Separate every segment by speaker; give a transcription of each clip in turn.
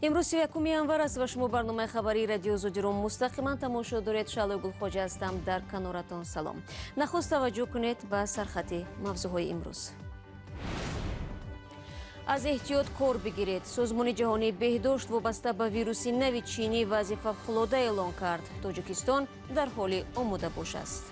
Speaker 1: Имрӯз 31 январ аст ва шумо барномаи хабарии Радиои Озодиро мустақиман тамошо доред. Шаълои Гулхоҷа ҳастам, дар каноратон. Салом. Нахуст таваҷҷӯҳ кунед ба сархати мавзӯъҳои имрӯз. Аз эҳтиёт кор бигиред. Созмони ҷаҳонии беҳдошт вобаста ба вируси нави чинӣ вазъи фавқулода эълон кард. Тоҷикистон дар ҳоли омодабош аст.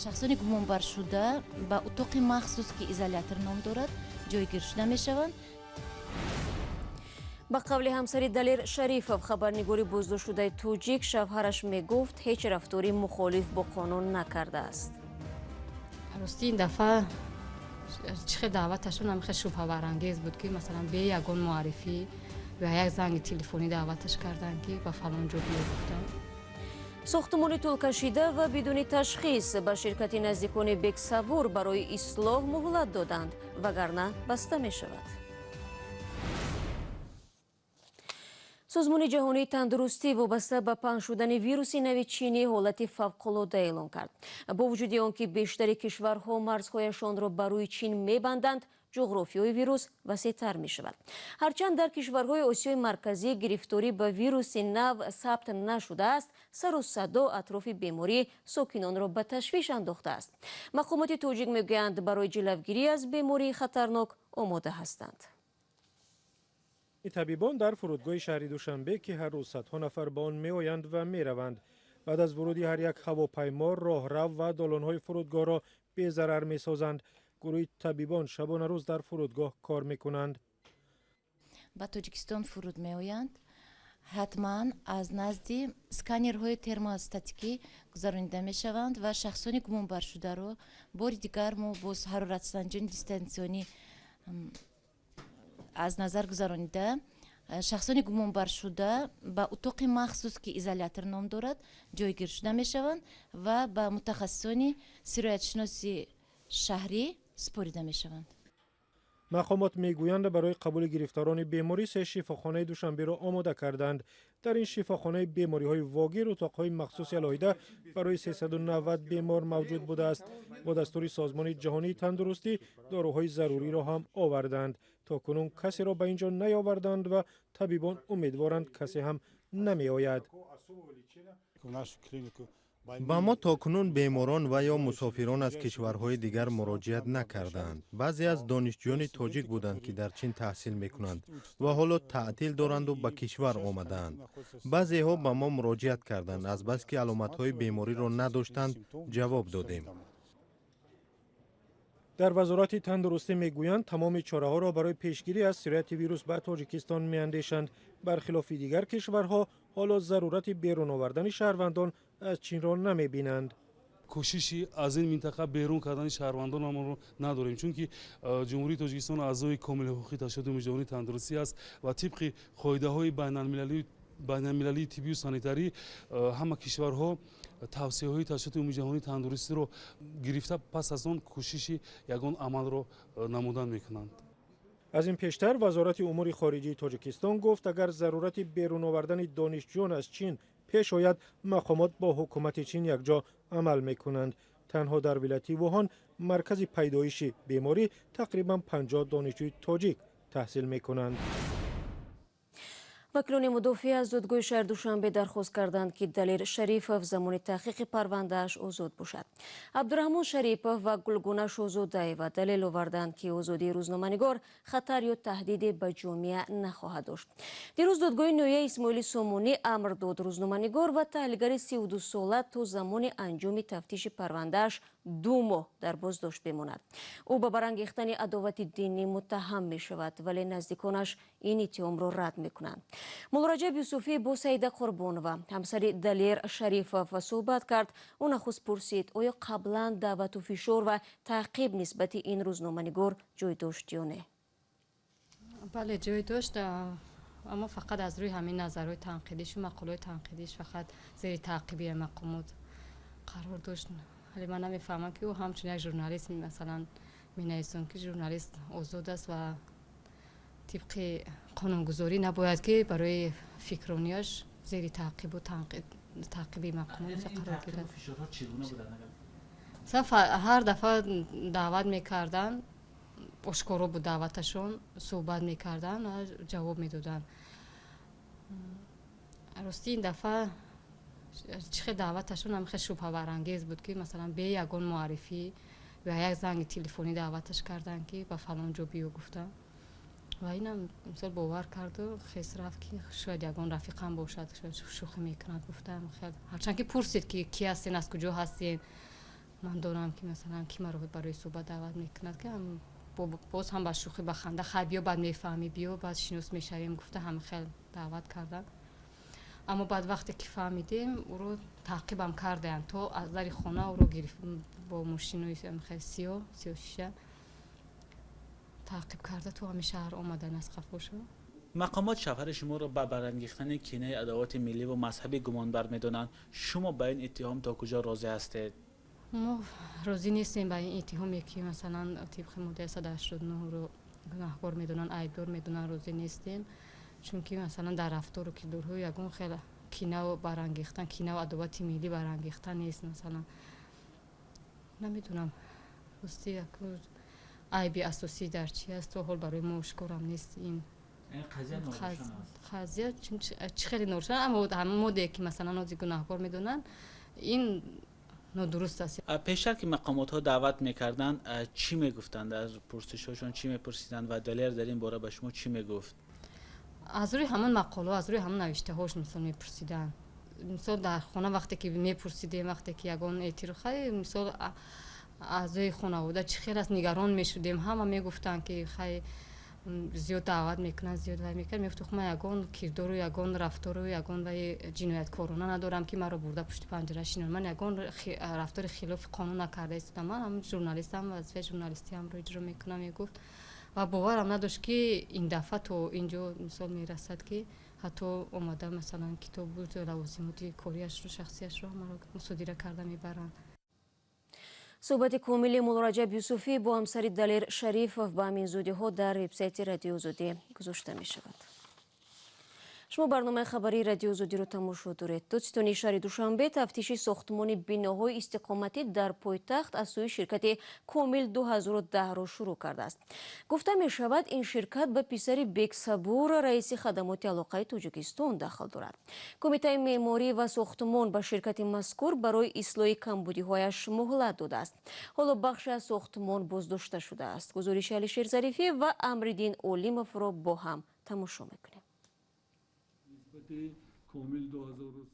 Speaker 2: Шахсони гумонбаршуда ба утоқи махсус, ки изолятор ном дорад, ҷойгир шуда мешаванд.
Speaker 1: Ба қавли ҳамсари Далер Шарифов, хабарнигори боздоштшудаи тоҷик, шавҳараш мегуфт, ҳеҷ рафтори мухолиф бо қонун накардааст.
Speaker 3: Рости, ин дафъа чӣ хел даъваташон ҳам хел шубҳабарангез буд, ки масалан бе ягон муаррифӣ ва як занги телефонӣ даъваташ карданд, ки ба фалон ҷо биё гуфтанд.
Speaker 1: Сохтумони тӯлкашида ва бидуни ташхис: ба ширкати наздикони Бексабур барои ислоҳ муҳлат доданд, вагарна баста мешавад. Созмони ҷаҳонии тандурустӣ вобаста ба паҳн шудани вируси нави чинӣ ҳолати фавқулода эълон кард. Бо вуҷуди он ки бештари кишварҳо марзҳояшонро ба рӯи Чин мебанданд, ҷуғрофиёи вирус васеътар мешавад. Ҳарчанд дар кишварҳои Осиёи Марказӣ гирифторӣ ба вируси нав сабт нашудааст, сару садо атрофи беморӣ сокинонро ба ташвиш андохтааст. Мақомоти тоҷик мегӯянд, барои ҷилавгирӣ аз бемории хатарнок омода ҳастанд.
Speaker 4: Табибон дар фурудгоҳи шаҳри Душанбе, ки ҳар рӯз садҳо нафар ба он меоянд ва мераванд, баъд аз вуруди ҳар як ҳавопаймо роҳрав ва долонҳои фурудгоҳро безарар месозанд. Гурӯҳи табибон шабона рӯз дар фурудгоҳ кор мекунанд.
Speaker 2: Ба Тоҷикистон фуруд меоянд, ҳатман аз назди сканерҳои термостатикӣ гузаронида мешаванд ва шахсони гумонбаршударо бори дигар мо боз ҳароратсанҷони дистанционӣ аз назар гузаронида, шахсони гумонбаршуда ба утоқи махсус, ки изолятор ном дорад, ҷойгир шуда мешаванд ва ба мутахассисони сироятшиноси шаҳрӣ супорида мешаванд.
Speaker 4: Мақомот мегӯянд, барои қабули гирифторони беморӣ се шифохонаи Душанберо омода карданд. Дар ин шифохонаи бемориҳои вогир утоқҳои махсуси алоҳида барои 390 бемор мавҷуд будааст. Бо дастури Созмони ҷаҳонии тандурустӣ доруҳои заруриро ҳам оварданд. То кунун касеро ба ин ҷо наёварданд ва табибон умедворанд, касе ҳам намеояд.
Speaker 5: Ба мо то кунун беморон ва ё мусофирон аз кишварҳои дигар муроҷиат накардаанд. Баъзе аз донишҷӯёни тоҷик буданд, ки дар Чин таҳсил мекунанд ва ҳоло таътил доранду ба кишвар омадаанд. Баъзеҳо ба мо муроҷиат карданд. Азбаски аломатҳои бемориро надоштанд, ҷавоб додем.
Speaker 4: Дар Вазорати тандурустӣ мегӯянд, тамоми чораҳоро барои пешгирӣ аз сирояти вирус ба Тоҷикистон меандешанд. Бархилофи дигар кишварҳо, ҳоло зарурати берун овардани шаҳрвандон аз Чинро намебинанд.
Speaker 6: Кӯшиши аз ин минтақа берун кардани шаҳрвандонамонро надорем, чунки Ҷумҳурии Тоҷикистон аъзои комили ҳуқуқи Ташкилоти Умумиҷаҳонии тандурустӣ аст ва тибқи қоидаҳои байналмилалии тиббию санитарӣ ҳама кишварҳо тавсияҳои Ташкилоти Умумиҷаҳонии тандурустиро гирифта, пас аз он кӯшиши ягон амалро намудан мекунанд.
Speaker 4: Аз ин пештар Вазорати умури хориҷии Тоҷикистон гуфт, агар зарурати берун овардани донишҷӯён аз Чин пеш ояд, мақомот бо ҳукумати Чин якҷо амал мекунанд. Танҳо дар вилояти Вуҳон, маркази пайдоиши беморӣ, тақрибан 50 донишҷӯи тоҷик таҳсил мекунанд.
Speaker 1: Вакилони мудофиа аз додгоҳи шаҳри Душанбе дархост карданд, ки Далер Шарифов замони таҳқиқи парвандааш озод бошад. Абдураҳмон Шарипов ва Гулгуна Шозодаева далел оварданд, ки озодии рӯзноманигор хатар ё таҳдиде ба ҷомеа нахоҳад дошт. Дирӯз додгоҳи ноҳияи Исмоили Сомонӣ амр дод, рӯзноманигор ва таҳлилгари 32сола то замони анҷоми тафтиши парвандааш 2 моҳ дар боздошт бемонад. Ӯ ба барангехтани адовати динӣ муттаҳам мешавад, вале наздиконаш ин иттиҳомро рад мекунанд. Муллораҷаб Юсуфӣ бо Саида Қурбонова, ҳамсари Далер Шарифов, суҳбат кард. Ӯ нахуст пурсид, оё қаблан даъвату фишор ва таъқиб нисбати ин рӯзноманигор ҷой дошт ё не.
Speaker 3: Бале, ҷой дошт, аммо фақат аз рӯи ҳамин назарҳои танқидишу мақолаҳои танқидиш фақат зери таъқиби мақомот қарор дошт. Вале ман намефаҳмам, ки ӯ ҳамчун як журналист, масалан, менависам, ки журналист озод аст ва тибқи қонунгузорӣ набояд, ки барои фикронияш зери таъқибу таъқиби мақомот қарор гирад. Ҳар дафъа даъват мекарданд, ошкоро буд даъваташон, суҳбат мекарданд ва ҷавоб медоданд. Рости, ин дафъа чӣ хел даъваташон ҳам хел шубҳабарангез буд, ки масалан бе ягон муаррифӣ ва як занги телефонӣ даъваташ карданд, ки ба фалон ҷо биё гуфтанд. Ва инам мисол бовар карду хес рафт, ки шояд ягон рафиқам бошад, шояд шӯхӣ мекунад гуфтам. Хел ҳарчанд ки пурсид, ки кӣ ҳастен, аз куҷо ҳастен, ман донам, ки масалан ки маро барои суҳбат даъват мекунад, ки боз ҳам ба шӯхӣ, ба ханда, хай биё, баъд мефаҳмӣ, биё, баъд шинос мешавем гуфта, ҳам хел даъват карданд. Аммо баъд вақте ки фаҳмидем, ӯро таъқибам кардаянд, то аз дари хона ӯро гирифт, бо мошинои хел сиёҳ, сиёҳшиша таъқиб карда, то ҳамин шаҳр омадан аз қафошо.
Speaker 7: Мақомот шавҳари шуморо ба барангехтани кинаи адовати миллӣ ва мазҳабӣ гумонбар медонанд. Шумо ба ин иттиҳом то куҷо розӣ ҳастед?
Speaker 3: Мо розӣ нестем ба ин иттиҳоме, ки масалан тибқи моддаи 189 ро гунаҳкор медонанд, айбдор медонанд. Розӣ нестем, чунки масалан дар рафтору кирдорҳо ягон хел кинаву барангехтан, кинаву адовати миллӣ барангехтан нест. Масалан, намедонам, рости, айби асосӣ дар чи аст, то ҳол барои мо ошкорам нест ин қазия. Чӣ хеле норӯшан, аммо ҳамон моддае, ки масалан ози гунаҳкор медонанд, ин нодуруст аст.
Speaker 7: Пештар ки мақомотҳо даъват мекарданд, чӣ мегуфтанд? Аз пурсишҳошон чӣ мепурсиданд ва Далер дар ин бора ба шумо чӣ мегуфт?
Speaker 3: Аз рӯи ҳамон мақолаҳо, аз рӯи ҳамон навиштаҳош мисол мепурсиданд. Мисол, дар хона вақте ки мепурсидем, вақте ки ягон эътироф, хай, мисол, аъзои хонавода чӣ хел аст, нигарон мешудем. Ҳама мегуфтанд, ки хай, зиёд даъват мекунанд, зиёд вай мекунанд. Мегуфт: ман ягон кирдору, ягон рафтору, ягон вай ҷинояткорона надорам, ки маро бурда пушти панҷара шинон. Ман ягон рафтори хилофи қонун накарда истодам, ман ҳам журналистам, вазифаи журналистиамро иҷро мекунам, мегуфт. Ва боварам надошт, ки ин дафъа то ин ҷо мисол мерасад, ки ҳатто омада, масалан, китобу лавозимоти кориашро, шахсияшро ҳамаро мусодира карда мебаранд.
Speaker 1: Суҳбати комили Муллораҷаб Юсуфӣ бо ҳамсари Далер Шарифов ба ҳамин зудиҳо дар вебсайти Радиои Озодӣ гузошта мешавад. Шумо барномаи хабарии Радиои Озодиро тамошо доред. Додситонии шаҳри Душанбе тафтиши сохтмони биноҳои истиқоматӣ дар пойтахт аз сӯи ширкати Комил 2010-ро шурӯъ кардааст. Гуфта мешавад, ин ширкат ба писари Бексабур, раиси хадамоти алоқаи Тоҷикистон, дахл дорад. Кумитаи меъморӣ ва сохтмон ба ширкати мазкур барои ислоҳи камбудиҳояш муҳлат додааст. Ҳоло бахше аз сохтмон боздошта шудааст. Гузориши Алишер Зарифӣ ва Амриддин Олимовро бо ҳам тамошо мекунем.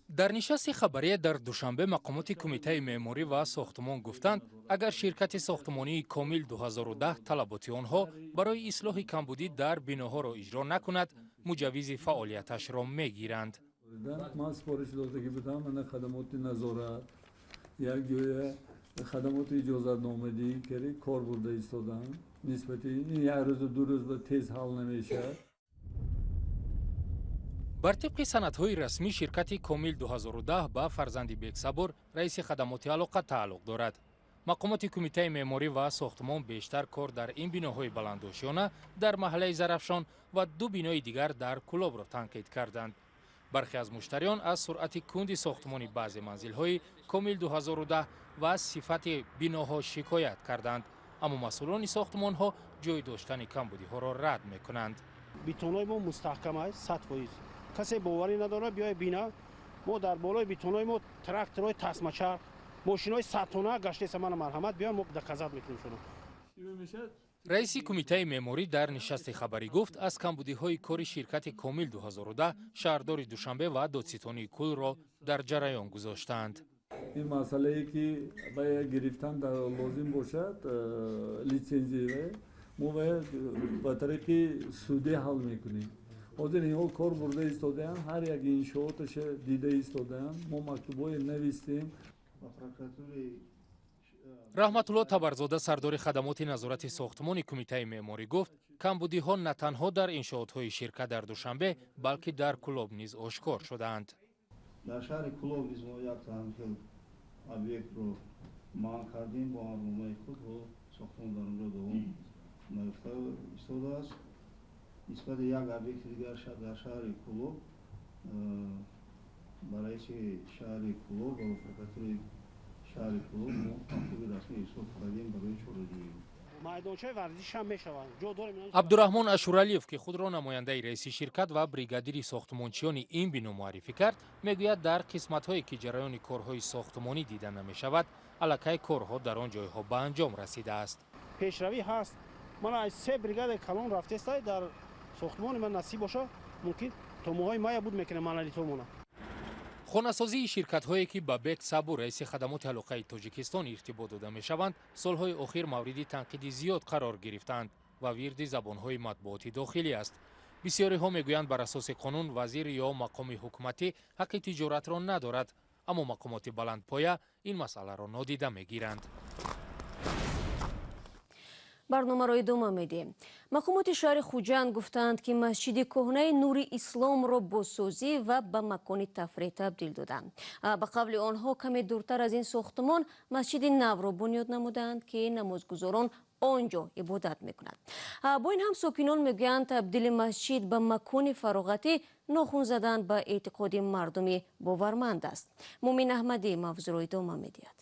Speaker 8: Дар нишасти хабарие дар Душанбе мақомоти Кумитаи меъморӣ ва сохтмон гуфтанд, агар ширкати сохтмонии Комил 2010 талаботи онҳо барои ислоҳи камбудӣ дар биноҳоро иҷро накунад, муҷаввизи фаъолияташро мегиранд.
Speaker 9: Ман супориш додагӣ будам, мана хадамоти назорат як ҷоя хадамоти иҷозатномадиҳӣ кари кор бурда истодам. Нисбати ин як рӯзу 2 рӯз ба тез ҳал намешавад.
Speaker 8: Бар тибқи санадҳои расмӣ, ширкати Комил 2010 ба фарзанди Бексабур, раиси хадамоти алоқа, тааллуқ дорад. Мақомоти Кумитаи меъморӣ ва сохтмон бештар кор дар ин биноҳои баландошёна дар маҳаллаи Зарафшон ва ду бинои дигар дар Кӯлобро танқид карданд. Бархе аз муштариён аз суръати кунди сохтмони баъзе манзилҳои Комил 2010 ва сифати биноҳо шикоят карданд, аммо масъулони сохтмонҳо ҷой доштани камбудиҳоро рад мекунанд.
Speaker 10: Бетонҳои мо мустаҳкам аст 100%. Касе боварӣ надорад, биёе бина. Мо дар болои бетонҳои мо тракторҳои тасмачарх, мошинои садтона гаштеса. Мана, марҳамат, биё, мо доказать мекунем шуно.
Speaker 8: Раиси Кумитаи меъморӣ дар нишасти хабарӣ гуфт, аз камбудиҳои кори ширкати Комил 2010 шаҳрдори Душанбе ва додситонии кулро дар ҷараён гузоштаанд.
Speaker 9: Ин масъалае, ки вая гирифтан дар лозим бошад, литсензия, мо вая ба тариқи судӣ ҳал мекунем. Ҳозир инҳо кор бурда истодаанд, ҳар як иншооташа дида истодаанд. Мо мактубҳое навистем.
Speaker 8: Раҳматулло Табарзода, сардори хадамоти назорати сохтмони Кумитаи меъморӣ, гуфт, камбудиҳо на танҳо дар иншоотҳои ширкат дар Душанбе, балки дар Кӯлоб низ ошкор шудаанд.
Speaker 11: Дар шаҳри Кӯлоб низ мо як ҳамхел объектро манъ кардем бо амрномаи худ. Сохтмон дар онҷо давом наёфта истодааст. Нисбати як объекти дигар дар шаҳри Кӯлоб ба раиси шаҳри Кӯлоб ва прокуратураи шаҳри Кӯлоб мо мактуби расмӣ ирсол кардем барои чораҷӯӣ.
Speaker 10: Майдончаи варзиш ҳам мешаванд. Ҷо дорем.
Speaker 8: Абдураҳмон Ашуралиев, ки худро намояндаи раиси ширкат ва бригадири сохтмончиёни ин бино муаррифӣ кард, мегӯяд, дар қисматҳое ки ҷараёни корҳои сохтмонӣ дида намешавад, аллакай корҳо дар он ҷойҳо ба анҷом расидааст.
Speaker 10: Пешравӣ ҳаст. Ман аз се бригадаи калон рафтестай дар сохтмони ман, насиб боша, мумкин то моҳои мая буд мекунем монолитомона.
Speaker 8: Хонасозии ширкатҳое, ки ба Бек Сабур, раиси хадамоти алоқаи Тоҷикистон, иртибот дода мешаванд, солҳои охир мавриди танқиди зиёд қарор гирифтаанд ва вирди забонҳои матбуоти дохилӣ аст. Бисёриҳо мегӯянд, бар асоси қонун вазир ё мақоми ҳукуматӣ ҳаққи тиҷоратро надорад, аммо мақомоти баландпоя ин масъаларо нодида мегиранд.
Speaker 1: Барномаро идома медиҳем. Мақомоти шаҳри Хуҷанд гуфтаанд, ки масҷиди кӯҳнаи Нури Исломро бозсозӣ ва ба макони тафреҳ табдил доданд. Ба қавли онҳо, каме дуртар аз ин сохтмон масҷиди навро бунёд намудаанд, ки намозгузорон он ҷо ибодат мекунанд. Бо ин ҳам сокинон мегӯянд, табдили масҷид ба макони фароғатӣ нохун задан ба эътиқоди мардуми боварманд аст. Мумин Аҳмадӣ мавзӯъро идома медиҳад.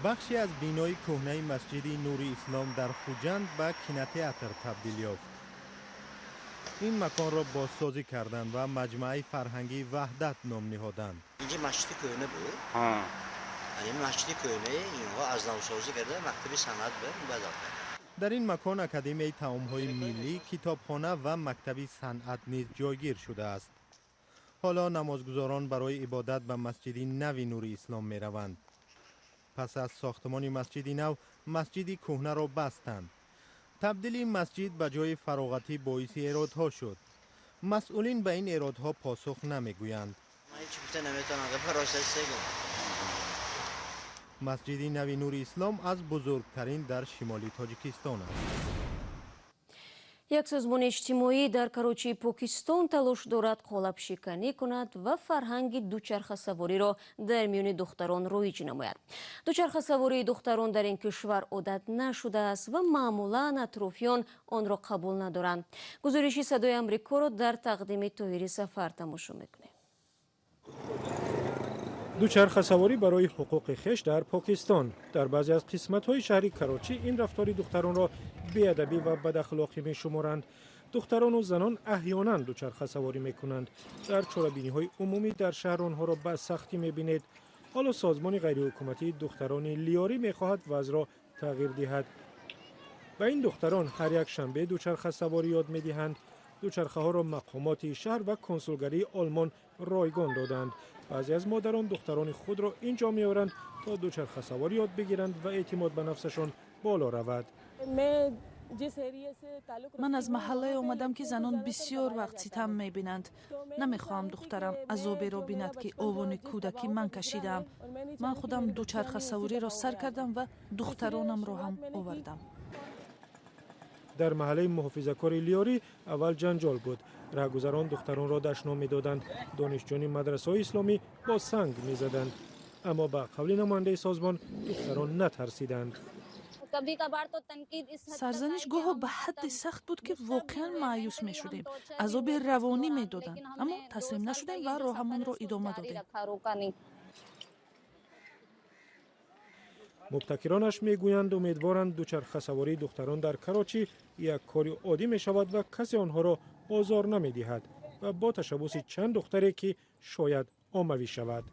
Speaker 5: Бахше аз бинои кӯҳнаи масҷиди Нури Ислом дар Хуҷанд ба кинотеатр табдил ёфт. Ин маконро бозсозӣ карданд ва маҷмӯаи фарҳангии Ваҳдат ном ниҳоданд.
Speaker 12: Инҷа масҷиди кӯҳна буд. Ин масҷиди кӯҳнаи инҳо аз навсозӣ карда мактаби санъат ба бадал карданд.
Speaker 5: Дар ин макон Академияи таомҳои миллӣ, китобхона ва мактаби санъат низ ҷойгир шудааст. Ҳоло намозгузорон барои ибодат ба масҷиди нави Нури Ислом мераванд. Пас аз сохтмони масҷиди нав, масҷиди кӯҳнаро бастанд. Табдили масҷид ба ҷои фароғатӣ боиси эродҳо шуд. Масъулин ба ин эродҳо посух намегӯянд. Масҷиди нави Нури Ислом аз бузургтарин дар шимоли Тоҷикистон аст.
Speaker 1: Як созмони иҷтимоӣ дар Карочии Покистон талош дорад қолабшиканӣ кунад ва фарҳанги дучархасавориро дар миёни духтарон роиҷ намояд. Дучархасавории духтарон дар ин кишвар одат нашудааст ва маъмулан атрофиён онро қабул надоранд. Гузориши Садои Амрикоро дар тақдими Тоҳири Сафар тамошо мекунем.
Speaker 4: Дучархасаворӣ барои ҳуқуқи хеш дар Покистон. Дар баъзе аз қисматҳои шаҳри Карочӣ ин рафтори духтаронро беадабӣ ва бадахлоқӣ мешуморанд. Духтарону занон аҳёнан дучархасаворӣ мекунанд. Дар чорабиниҳои умумӣ дар шаҳр онҳоро ба сахтӣ мебинед. Ҳоло созмони ғайриҳукуматии духтарони Лиёрӣ мехоҳад вазъро тағйир диҳад. Ба ин духтарон ҳар як шанбе дучархасаворӣ ёд медиҳанд. Дучархаҳоро мақомоти шаҳр ва консулгарии Олмон ройгон доданд. Баъзе аз модарон духтарони худро ин ҷо меоранд, то дучархасаворӣ ёд бигиранд ва эътимод ба нафсашон боло равад.
Speaker 13: Ман аз маҳаллае омадам, ки занон бисёр вақт ситам мебинанд. Намехоҳам духтарам азоберо бинад, ки овони кӯдакӣ ман кашидаам. Ман худам дучархасавориро сар кардам ва духтаронамро ҳам овардам.
Speaker 4: Дар маҳаллаи муҳофизакори Лиёрӣ аввал ҷанҷол буд. Раҳгузарон духтаронро дашном медоданд. Донишҷӯёни мадрасаҳои исломӣ бо санг мезаданд. Аммо ба қавли намояндаи созмон, духтарон натарсиданд.
Speaker 13: Сарзаниш гоҳо ба ҳадде сахт буд, ки воқеан маъюс мешудем. Азоби равонӣ медоданд, аммо таслим нашудем ва роҳамонро идома додем.
Speaker 4: Мубтакиронаш мегӯянд, умедворанд дучархасавории духтарон дар Карочӣ як кори оддӣ мешавад ва касе онҳоро озор намедиҳад ва бо ташаббуси чанд духтаре, ки шояд оммавӣ шавад.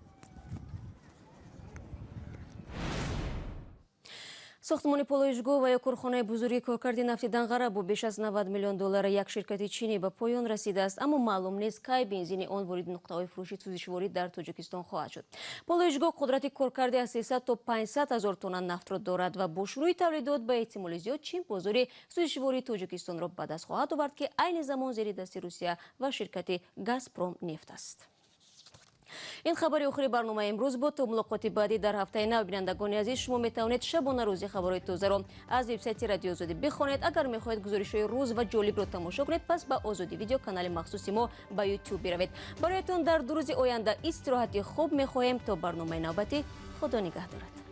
Speaker 1: Сохтмони полоишгоҳ ва ё корхонаи бузурги коркарди нафти Данғара бо беш аз 90 миллион доллара як ширкати чинӣ ба поён расидааст, аммо маълум нест, кай бензини он вориди нуқтаҳои фурӯши сӯзишворӣ дар Тоҷикистон хоҳад шуд. Полоишгоҳ қудрати коркарди аз 300 то 500 ҳазор тонна нафтро дорад ва бо шурӯи тавлидот ба эҳтимоли зиёд Чин бозори сӯзишвории Тоҷикистонро ба даст хоҳад овард, ки айни замон зери дасти Русия ва ширкати Газпром нефт аст. Ин хабари охири барномаи имрӯз буд. То мулоқоти баъдӣ дар ҳафтаи нав, бинандагони азиз, шумо метавонед шабона рӯзи хабарҳои тозаро аз вебсайти Радиои Озодӣ бихонед. Агар мехоҳед гузоришҳои рӯз ва ҷолибро тамошо кунед, пас ба Озодӣ видео канали махсуси мо ба Ютуб биравед. Бароятон дар 2 рӯзи оянда истироҳати хуб мехоҳем. То барномаи навбатӣ, Худо нигаҳдорад.